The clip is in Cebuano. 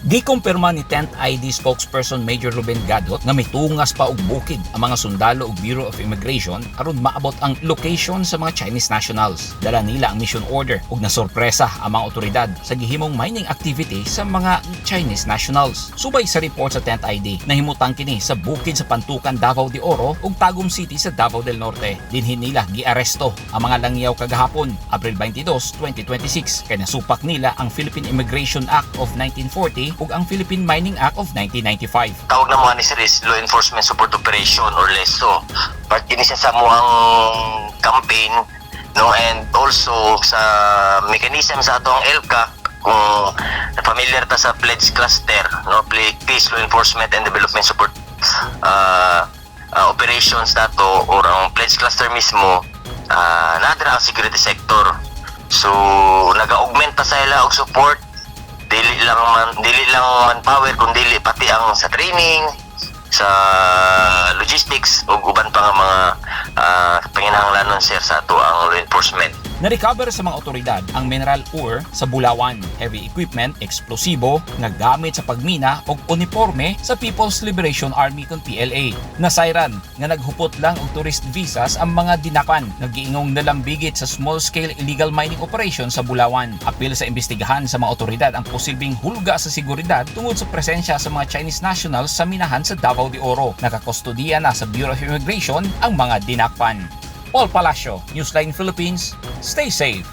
Gikumpirma ni 10th ID spokesperson Major Ruben Gadot nga mitungas pa og bukid ang mga sundalo ug Bureau of Immigration aron maabot ang location sa mga Chinese nationals. Dala nila ang mission order ug nasorpresa ang mga otoridad sa gihimong mining activity sa mga Chinese nationals. Subay sa report sa 10th ID, nahimutang kini sa bukid sa Pantukan, Davao de Oro ug Tagum City sa Davao del Norte. Dinhi nila giaresto ang mga langyaw kagahapon, Abril 22, 2026, kay nasupak nila ang Philippine Immigration Act of 1940 ug ang Philippine Mining Act of 1995. Tawag namo ani, sir, is Law Enforcement Support Operation or LESO. Part kini siya sa amoang campaign, no, and also sa mechanism sa atong ELCAC, kung familiar ta sa pledge cluster, no, Peace, Law Enforcement and Development Support operations nato or ang pledge cluster mismo, naa dira ang security sector. So naga-augment ta sa ila og support, dili lang manpower kundi pati ang sa training, sa logistics ug uban pa nga mga panginahanglanon, sir, sa atoang law enforcement. Na-recover sa mga otoridad ang mineral ore sa Bulawan, heavy equipment, eksplosibo nga gamit sa pagmina ug uniforme sa People's Liberation Army kon PLA. Nasayran nga naghupot lang og tourist visas ang mga dinakpan nga giingong nalambigit sa small-scale illegal mining operation sa Bulawan. Apil sa imbestigahan sa mga otoridad ang posibleng hulga sa seguridad tungod sa presensya sa mga Chinese nationals sa minahan sa Davao de Oro. Nakakustodiya na sa Bureau of Immigration ang mga dinakpan. Paul Palacio, Newsline Philippines. Stay safe.